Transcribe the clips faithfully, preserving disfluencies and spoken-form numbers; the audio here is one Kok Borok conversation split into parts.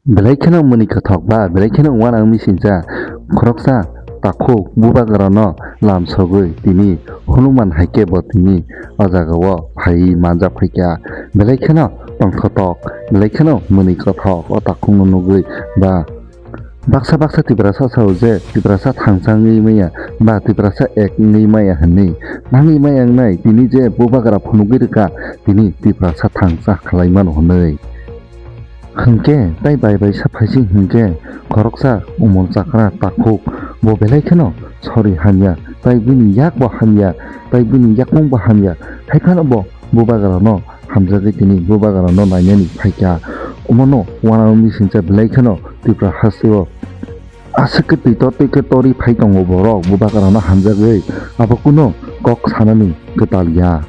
Belai kheno mwnwi kwthok ba belai kheno uanang misingcha khoroksa takhuk bubagrano lamsogwi tini Hanuman hai khe bo tini o jagao phaiwi manjak phaikha. Belai kheno tongthotok, belai kheno mwnwi kwthok o takhukno nugwi ba baksa baksa Tiprasa sao je Tiprasa thangsa wngwi maya ba Tiprasa ek wngwi maya hwnwi nangwi maya wngnai tini je bubagra phunugwi rwkha tini Tiprasa thangsa khlai mano hwnwi. Hinkhe tai bai bai sa phaising hinkhe khoroksa umor chakra takhuk bo belai kheno sori hamya, tai bini yak bo hamya, tai bini yakung bo hamya, hai phano bo bubagrano hamjagwi tini bubagrano nainani phaikha. Omono uanao misingcha belai kheno Tripura hasteo aswk khe twi tor twi khe torwi phai tongo borok bubagrano hamjagwi, abo kuno kok sanani kwtal ya.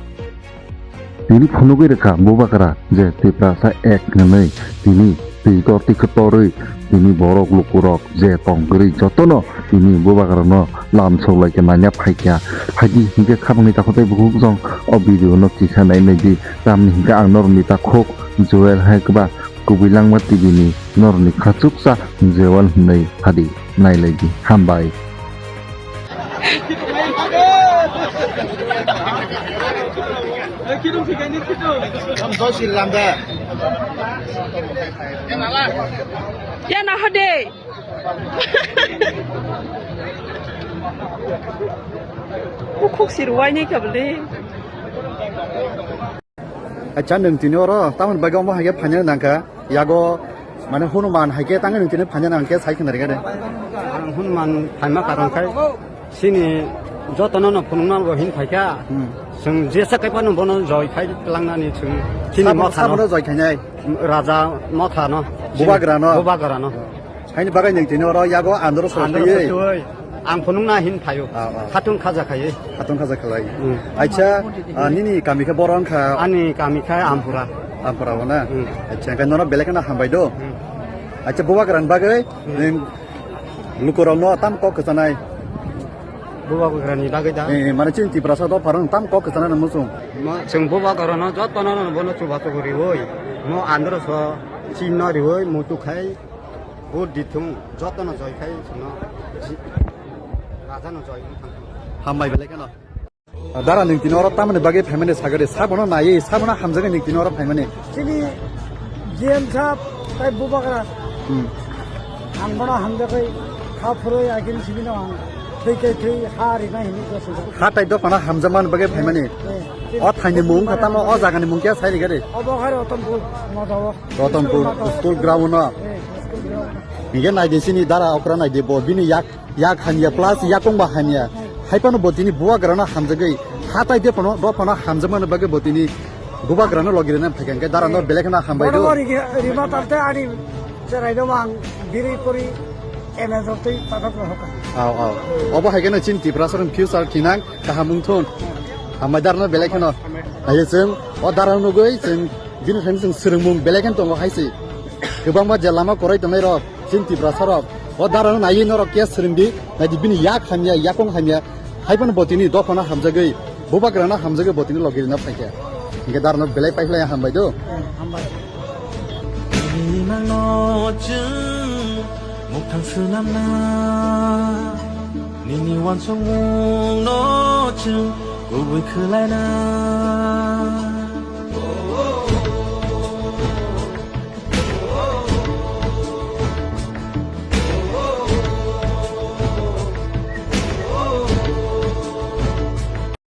Tini phunugwi rwkha bubagra je Tiprasa ek hwnwi tini twi tor twi khe torwi tini borok lukurok je tong kwrwi jotono tini bubagrano lamsok lai khe naina phaikha. Haidi hinkhe khapangni takhuk tei bukhuk jong o video no kisa nai naidi. Tamni hinkhe ang norokni takhuk Joel hai kwba kubui langma T V ni norokni khachuksa Joel hwnwi hadi nai lai di. Hambai. Ya na hade. Bukhuk sir wai ni kabli. Acha, nwng tini oro tamoni bagwi omo hai khe phaina nangkha? Yago, mane, Hanuman hai khe tangwi nwng tini phaina nangkhe sai khna rega de. Ang Hanuman phaima karon khai chini jotono no phunukna bo hin phaikha. Hmm. Chwng jesa kaiphano bono joi khai langnani chwng chini Sabo, motha no. Sabono joi khainai? Raja motha no. Bubagra no? Bubagra no. Haini bagwi nwng tini oro yago andro soro Andro twiwi. Sotoi. Ang phunukna hin phaio. Ah, ah. Khatung khaja khaiwi. Khatung khaja khlai. Hmm. Acha, ah, nini kami khe boro wngkha? Ani kami khe Ampura. Ampura o na? Hmm. Acha, khe nono belai kheno hambai do. Hmm. Acha, bubagrani bagwi Hmm. nwng lukurokno tam kok kwchanai? Bubagrani bagwi da? Eh, eh, mane chini Tiprasa dopharok tam kok kwchanai muchung. Mo, chwng bubagrano jotono bono chubachu riwi. Mo andro so chinno riwi mutu khai. Vote di thung, jotono joi khai chwngno ji-, rajano joi wng thang thung. Hambai belai kheno. Dara nwng tini oro tamoni bagwi phaimani sagari, sabono naiwi, sabono hamjagwi nwng tini oro phaimani. Chini G M sahab tai bubagra. Hmm. Ang bono hamjagwi kha phurwi agini sibino ang thwi kai thwi ha rina hini gosingo. Ha tai dophano hamjakmani bagwi phaimani. Eh, O thaini mung kha tamo, o jagani mung khe sai rigari? Obo khai Rotonpur, Nodao. Rotonpur, school ground no. Eh, school ground. Hinkhe naidi chini dara okra naidi bo bini yak, yak hamya plus yakung ba hamya. Hai phano bo tini bubagrano hamjagwi hatai de phano, bo phano hamjakmani bagwi bo tini bubagrano logi rina phaikha hinkhe dara no belai kheno hambai do. Bono rigi-, rima tarte ani cherai do mang biri pori M S rok tei pathak rohok. Aw, aw. Obo hai kheno chini Tiprasa rok future thinang. Kaham wngthun. Hambai darano belai kheno. Hai chwng o darano nugwi chwng bini thani chwng swrwngmung belai kheno tongo hai se. Kwbangma je lama kwrwi tongnai rok, chini Tiprasa rok. O darano naiwi norok khe swrwngdi, naidi bini yak hamya, yakung hamya. Hai phano bo tini dophano hamjagwi, bubagrano hamjagwi bo tini logi rina phaikha. Hinkhe darano belai paikhlai hambai do. Hambai. Nini mangno chwng muktang swnamna, nini uansukmungno chwng kubui khwlaina.